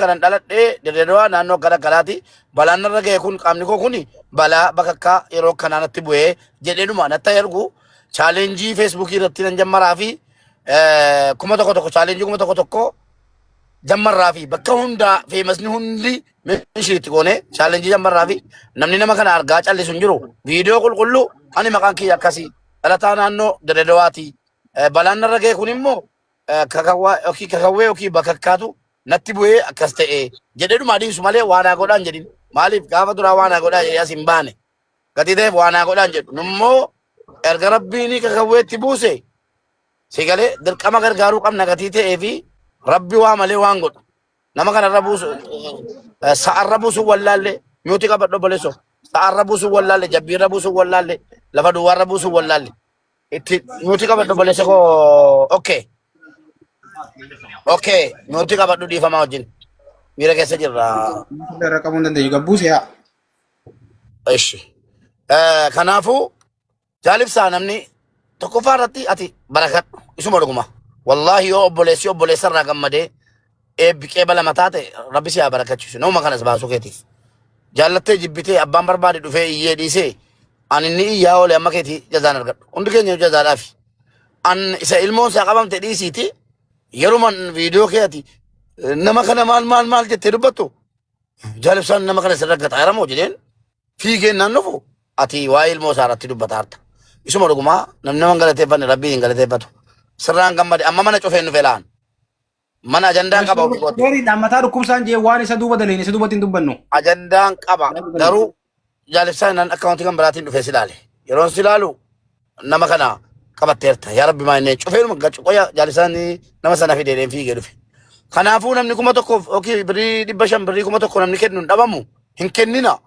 Kanan dhaladhe Dirreedawaa naannoo gara garaati. Balaan narra ga'e kun qaamni koo kun balaa bakakkaa yeroo kanaa natti bu'ee jedheedhuma natti ergu challenge Facebookii irratti nan jammaraa fi 1000 challenge 1000 jammarraa fi bakka hundaa famousni hundi meeshiitti goone challenge jammarraa fi namni nama kana argaa callisu hin jiru. Viidiyoo qulqulluu ani maqaan kiyya akkasii dhalataa naannoo Dirreedawaati. Balaan narra ga'e kun immoo kakawwaa yookiin kakawwee yookiin bakakkaatu natti bu'ee akkas ta'e jedhee dhuma adiisu malee waan haa godhaan jedhin. Maaliif gaafa duraa waan haa godhaa jedhee as hin baane. Gatii ta'eef waan haa godhaan jedhu. Nummoo erga rabbiin kakawweetti buuse si galee dirqama gargaaruu qabna gatii ta'ee fi rabbi waa malee waan godhu. Nama kanarra buusu sa'arra buusu wallaalle mute qabadhu obboleessoo. Sa'arra buusu wallaalle jabbiirra buusu wallaalle lafa duwwaarra buusu wallaalle. Itti mute qabadhu obboleessa koo. Okay, mute qabadhu dhiifamaa wajjin. Miira keessa jirra. Irra qabuu hin dandeenyu. Gabbuuse yaa. Ishi. Kanaafuu jaalibsaa namni tokkoffaa irratti ati barakadhu isuma dhuguma. Wallaahi yoo obboleessi obboleessa irraa gammadee eebbi qeeba lama taate rabbi si haa barakachiisu. Nama kanas baasuu keetiif. Jaallattee jibbitee abbaan barbaade dhufee iyyee dhiisee ani inni iyyaa oole amma keetii jazaan argadhu. Hundi keenya jazaadhaafi. An isa ilmoon isaa qabamte dhiisiiti yeruman viidiyoo kee ati nama kana maal maal maal jettee dubbattu jaalibsaan nama kana sirra gaxaaramoo jedheen fiigeen naan dhufu ati waa'ee ilmoo isaa irratti dubbataa jirta. Isuma dhugumaa namni nama hin galateeffanne rabbiin hin galateeffatu. Sirraan gammade amma mana cufeen dhufe laan. Mana ajandaan qaba ofii kooti. Gaariidha mataa dhukkubsaan jee waan isa duuba daleen isa duubatti hin dubbannu. Ajandaan qaba garuu jaalibsaan nan accountii kan biraatiin dhufee si ilaale. Yeroon si ilaalu nama kana qabatteerta. Yaa Rabbi maa inni cufeenuma qoya jaalibsaan nama sana fidee fiigee dhufe. Kanaafuu namni 1000f yookiin birrii 500 birrii 1000 namni kennu hin dhabamu hin kennina.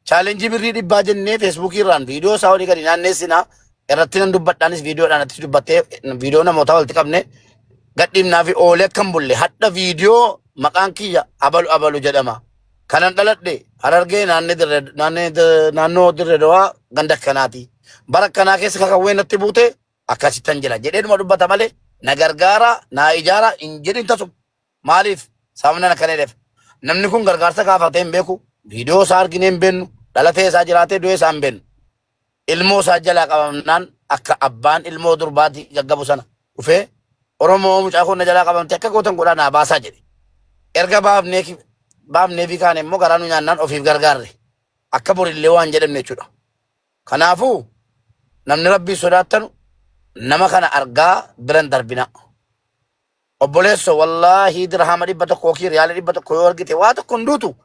Challenge birrii 100 jennee Facebookii irraan viidiyoo isaa olii gadi naanneessina. Irratti nan dubbadhaanis viidiyoodhaan atti dubbattee viidiyoo namoota walitti qabne gadhiifnaa fi oolee akka hin bulle hadha viidiyoo maqaan kiyya abalu abalu jedhama. Kanan dhaladhe Harargee naannoo dirree dawaa ganda akkanaati. Bara akkanaa keessa kakawwee natti buute akkasittan jira jedheedhuma dubbata malee na gargaara naa ijaara hin jedhin tasuma. Maaliif sababni akkana jedheef namni kun gargaarsa gaafatee hin beeku viidiyoo isaa arginee hin beennu dhalatee isaa jiraatee du'ee isaa hin beennu. Ilmoo isaa jalaa qabamnaan akka abbaan ilmoo durbaati gaggabu sana dhufee Oromoo mucaa kun na jalaa qabamte akka gootan godhaa naa baasaa jedhe. Erga baafnee baafnee fi kaane immoo garaa nu nyaannaan ofiif gargaarre akka borillee waan jedhamne jechuudha. Kanaafuu namni rabbii sodaattanu nama kana argaa biran darbina. Obboleesso wallaahi dirhama 100 yookiin riyaala 100 yoo argite waa tokko hin duutu.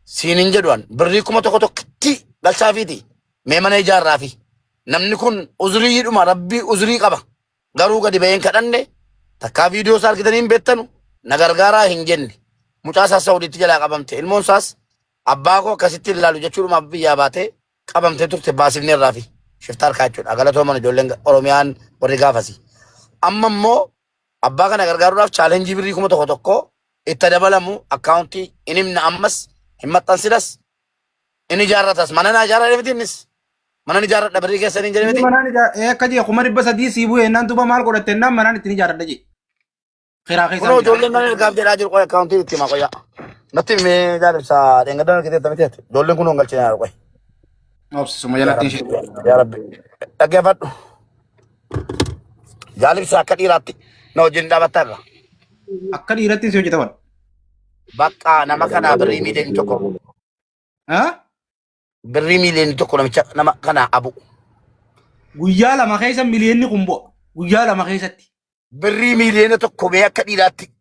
Siin hin jedhu an birrii 1000 tokkitti galchaafiiti. Mee mana ijaarraafi. Namni kun uzuriidhuma rabbii uzurii qaba. Garuu gadi baheen kadhanne takkaa viidiyoo isaa argitanii hin beektanu na gargaaraa hin jenne. Mucaa isaas Saudiitti jalaa qabamte. Ilmoon isaas abbaa koo akkasitti ilaalu jechuudhumaaf biyyaa baatee qabamtee turte baasifne irraa fi shiftaa harkaa jechuudha. Galatooman ijoolleen Oromiyaan warri gaafasi. Amma immoo abbaa kana gargaaruudhaaf challenge birrii 1000 itti dabalamu accountii hin himna ammas hin maxxansinas hin ijaarratas mana naa ijaarra miti innis mana ni ijaarradha birrii keessan hin jedhe miti. Manaan akka jee 300,000 sii bu'e jennaan duuba maal godhatte jennaan manaan ittiin ijaaradha jee. Kiraa keessaan Kunoo ijoolleen mana ergaaf jedhaa jiru qoya accountii itti himaa qoya. Natti himee jaalibsaa dheengaddaa argitee tamite ijoolleen kunoo hin galchine qoya. Obsisuma jalatti ishee. Yaa Rabbi dhaggeeffadhu. Jaalibsaa akka dhiiraatti na wajjin dhaabattaa irra. Akka dhiiratti si hojjetaman. Bakka nama kanaa birrii miiliyoonii 1. Haa? Birrii miiliyoonii 1 namicha nama kanaa abu. Guyyaa 2 keessa miliyoonni kun bu'a. Guyyaa 2 keessatti. Birrii miiliyoona 1 mee akka dhiiraatti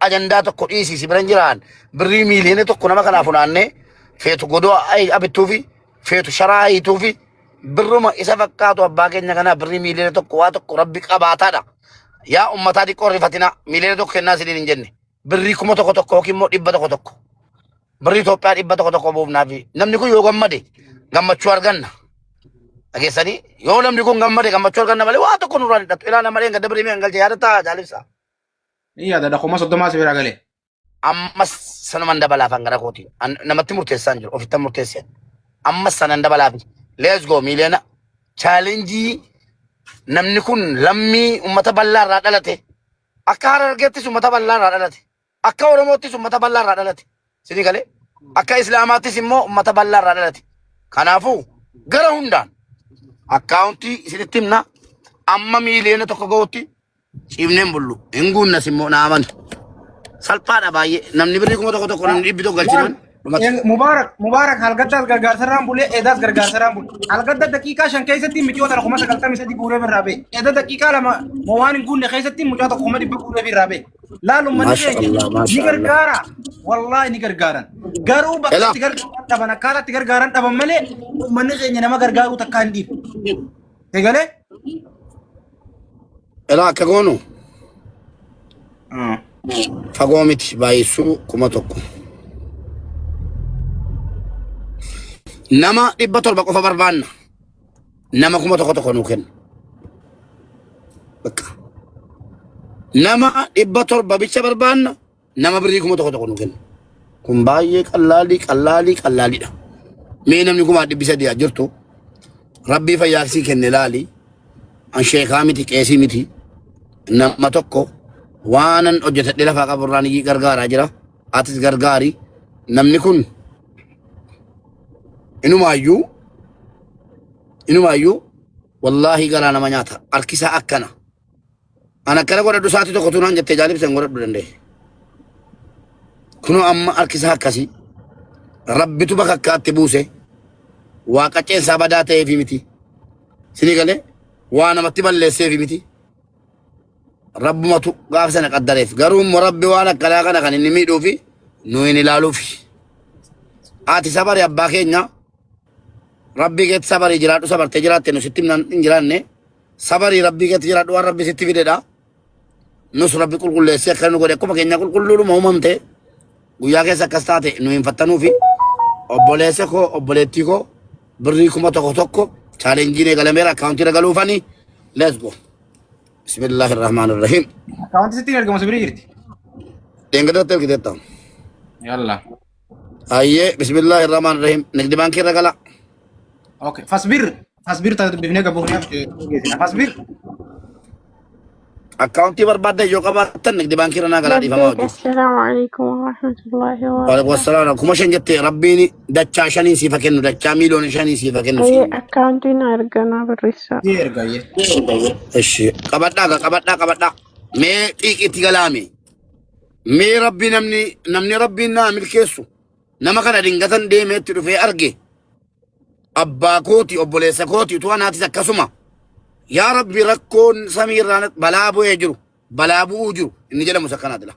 ajandaa tokko dhiisii si biran jiraan birrii miiliyoona 1 nama kanaa funaannee feetu godoo abittuu fi feetu sharaa hiituu fi birruma isa fakkaatu abbaa keenya kanaa birrii miiliyoona 1 waa tokko rabbi qabaataadha. Yaa ummataa xiqqoo rifatinaa miiliyoona 1 kennaa isiniin hin jenne birrii 1000 yookiin immoo 100 birrii Itoophiyaa 100 buufnaa fi namni kun yoo gammade gammachuu arganna. Dhageessanii yoo namni kun gammade gammachuu arganna malee waa tokko nurraa hidhatu. Ilaa nama dheengadda birrii meeqa galche yaadataa jaalibsa. Ni yaadadha 30,000 si bira galee. Ammas sanuman dabalaaf gara kootiin. Namatti murteessaan jiru ofittan murteesseen. Ammas sanan dabalaaf. Let's go miiliyoona. Challenge namni kun lammii uummata bal'aa irraa dhalate. Akka Harargeettis uummata bal'aa irraa dhalate. Akka Oromoottis uummata bal'aa irraa dhalate. Isinii galee? Akka Islaamaattis immoo uummata bal'aa irraa dhalate. Kanaafuu gara hundaan akkaawuntii isinitti himna amma 1 miiliyoona ga'utti ciifneen bullu. Hin guunnas immoo na amani. Salphaadha baay'ee. Namni birrii 1000 tokko namni 100 galchinaan dhumate. Mubaarak Mubaarak halgaddaas gargaarsarraan bulee edaas gargaarsarraan bule. Halgadda daqiiqaa 5 keessatti mucoo tana 93,000 guuree birraa ba'e. Eda daqiiqaa 2 moo waan hin guunne keessatti mucaa tokko 100,000 guuree birraa ba'e. Laal uummanni Maasha keenya Allah, ni maasha Allah. gargaara. Wallaahi ni gargaaran. Garuu bakka Elaa. itti gargaaran dhaban akkaataa itti gargaaran dhaban malee uummanni keenya nama gargaaruu takkaa hin dhiibu. Egalee? Elaa akka goonu fagoo miti baay'isuu 1000. Nama 700 qofa barbaanna. Nama 1000 tokko nuu kenna. Bakka. Nama 700 bicha barbaanna. Nama birrii 1000 tokko nuu kenna. Kun baay'ee qallaalii qallaalii qallaaliidha. Mee namni 300,000 jirtu rabbii fayyaa kenne laali. An sheekaa miti qeesii miti. Nama tokko waanan hojjetadhee lafaa qaburraan gargaaraa jira. Atis gargaari. Namni kun inumaayyuu inumaayyuu wallaahi garaa nama nyaata. Harkisaa akkana. An akkana godhadhu sa'aatii tokko tunaan jettee jaalibsa hin godhadhu danda'e. Kunoo amma harkisaa akkasii. Rabbitu bakka akkaatti buuse. Waaqa ceensaa badaa ta'eefi miti. Sinii galee waa namatti balleesseefi miti. Rabbumatu gaafa sana qaddareef. Garuu immoo rabbi waan akkanaa kana kan inni miidhuufi nu hin ilaaluufi. Ati sabari abbaa keenya rabbii keetti sabarii jiraadhu sabartee jiraatte nu sitti hin jiraanne sabarii rabbii keetti jiraadhu waan rabbi sitti fidedha. Nus rabbi qulqulleessee akka nu godhe akkuma keenya qulqulluudhuma uumamte guyyaa keessa akkas taate nu hin fattanuufi obboleessa koo obboleettii koo birrii 1000 tokko challengeiin eegalameera akkaawuntii ragaluufani let's go. Bismillahir Rahmanir Rahim. Akkaawuntii sitti ergamu si bira jirti. Dheengadatti ergiteetta. Yalla. Ayyee bismillahir Rahmanir Rahim. Nigdi baankii irra gala. Okay. Fasbir. Fasbir ta dubbifnee gabuufnee geessina. Fasbir. Akkaawuntii barbaaddan yoo qabaattan nigdi baankii irra naa galaa dhiifamaa Labbeek hojii. assalaamu alaikum warahmatullahi Waalaikum wabarakatuh. assalaam. 5000 jettee rabbiin dachaa shaniin siifa kennu dachaa 5 miiliyoona siifa kennu Ayyee siin. akkaawuntiin arganaa barreessaa. Si erga ayyee. Ishi qabadhaa gaa qabadhaa qabadhaa. Mee xiiqiitti galaame. Mee rabbi namni namni rabbiin naa milkeessu nama kana dingatan deemeetti dhufee arge abbaa kooti obboleessa kooti utuu anaatis akkasuma yaa rabbi rakkoon samiirraa balaa bu'ee jiru balaa bu'uu jiru inni jedhamus akkanaati la.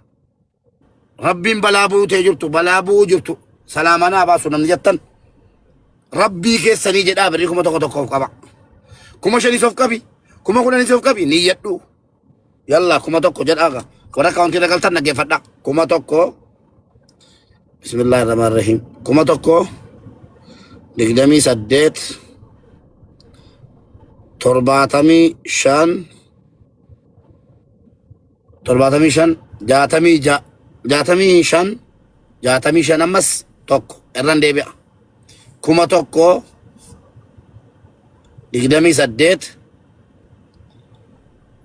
Rabbiin balaa buutee jirtu balaa bu'uu jirtu salaamanaa baasu namni jettan rabbii keessanii jedhaa birrii 1000 tokko of qaba. 5000s of qabi 10,000s of qabi niyyadhu. Yalla 1000 jedhaa gaa warra akkaawuntii irra galtan dhaggeeffadhaa 1000 bismillaahi rahmaan rahiim 1000 28 75 75 66 65 65 ammas tokko irran deebi'a 1000 28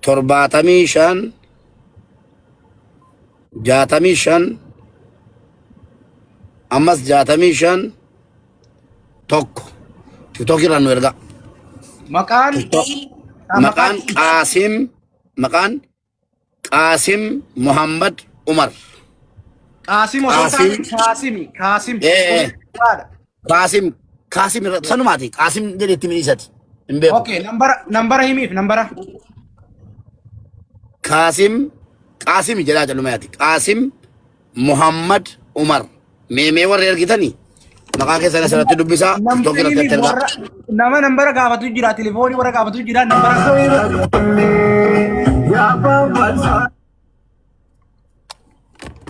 75 65 ammas 65 tokko tiktok irraa nu ergaa. Maqaan Maqaan Qaasim maqaan Qaasim Muhammad Umar. Qaasim osoo hin taane Qaasim. Kaasimi Kaasim. Qaasim Qaasim sanumaati Qaasim jedhetti miidhisati hin beeku. Okay, nambara nambara himiif nambara. Qaasim Qaasim jedhaa jedhumaati Qaasim Muhammad Umar. Mee warri ergitanii maqaa keessan asirratti dubbisaa Nambara tiktok irratti himiif ergaa. warra nama nambara gaafatu jira telefoonii warra gaafatu jira nambara.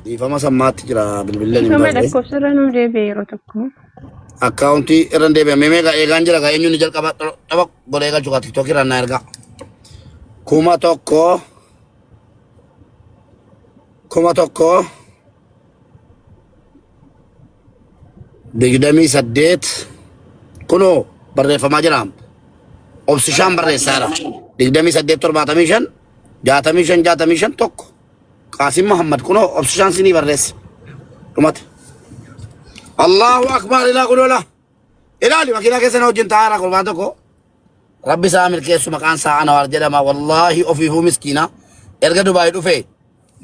Dhiifama sammaatti jira bilbilleen hin Dhiifama barre. lakkoofsa irra nuu deebi'e yeroo tokko. Akkaawuntii irra hin deebi'ame meeqa eegaan jira gaa eenyuun jalqaba dhaba godhee galchu kaa tiktok irraa naa ergaa. 1000 1000 28 kunoo barreeffamaa jira. Obsishaan barreessaara. 28 75 65 65 1. Qaasim Muhammad kunoo obsishaan sinii barreesse. Dhumate. Allahu akbar ilaa kunoo laa. Ilaali makiinaa keessa na wajjin taa'aara gurbaan tokko. Rabbi isaa milkeessu maqaan isaa Anawaar jedhama. Wallaahi ofiifuu miskiina. Erga Dubaay dhufee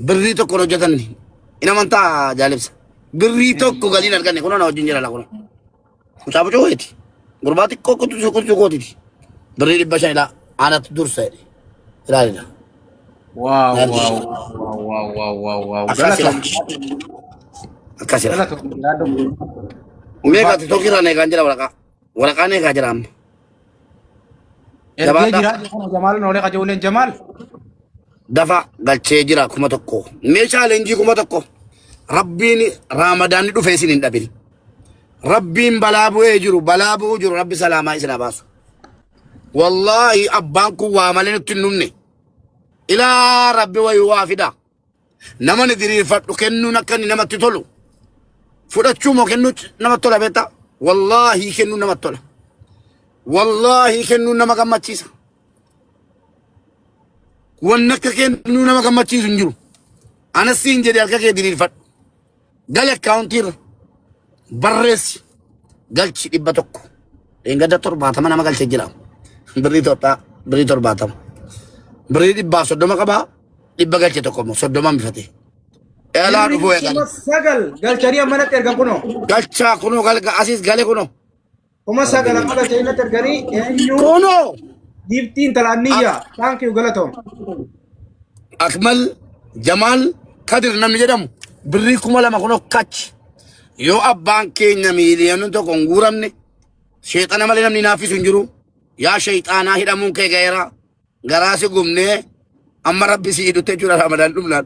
birrii tokko hin hojjetan. Hin amantaa jaalibsa. Birrii tokko galiin arganne kunoo na wajjin jira laa kunoo. Mucaa mucaa wayiiti. Gurbaa xiqqoo kutusuu kutusuu kootiti. Birrii 500 ilaa anatu dursa jedhe. Ilaalina. Waaw waaw waaw waaw waaw waaw waaw. Akkas ila. Galatoom. Akkas ila. Galatoom. Jiraadhu. Meeqa tiktookii irraa neeqaan jira waraqaa. Waraqaa neeqaa jira amma. Ergee Jabaadhaa. jiraadhu kana Jamaal noolee qajeeleen Jamaal. Dafa galchee jira 1000. Meeshaa leenjii 1000. Rabbiin raamadaanni dhufee isin hin dhabin. Rabbiin balaa bu'ee jiru balaa bu'uu jiru rabbi salaamaa isin haa baasu. Wallaahi abbaan kun waa malee nutti hin dhumne. Ilaa rabbi wayii waa fida. Nama ni diriirfadhu kennuun akka inni namatti tolu. Fudhachuu moo kennuu namatti tola beektaa? Wallaahi kennuun namatti tola. Wallaahi kennuun nama gammachiisa. Wanni akka kennuu nama gammachiisu hin jiru. Anas siin jedhe harka kee diriirfadhu. Gali akkaawuntii irra barreessi galchi 100. Dheengadda 70 nama galchee jira. Birrii Itoophiyaa birrii 70. Birrii 130 qabaa 100 galche tokko immoo 30 hambifate. Eelaa Birrii dhufuu eegale. 9,000 galchanii ammanatti ergan kunoo. Galchaa kunoo galga asiis gale kunoo. 9,000 amma galchanii natti erganii eenyu Kunoo giiftii intala anniyyaa. Thank you galatoom. Akmal Jamaal Kadir namni jedhamu birrii 2000 kunoo kachi. Yoo abbaan keenya miiliyoonni tokko hin guuramne sheexana malee namni naaffisu hin jiru. Yaa sheexaanaa hidhamuun kee ga'eera. Garaa si gubnee amma rabbi si hidhutte jechuudha ramadaan dhumnaan.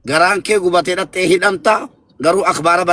Garaan kee gubatee dhattee hidhamta garuu akbaara bare.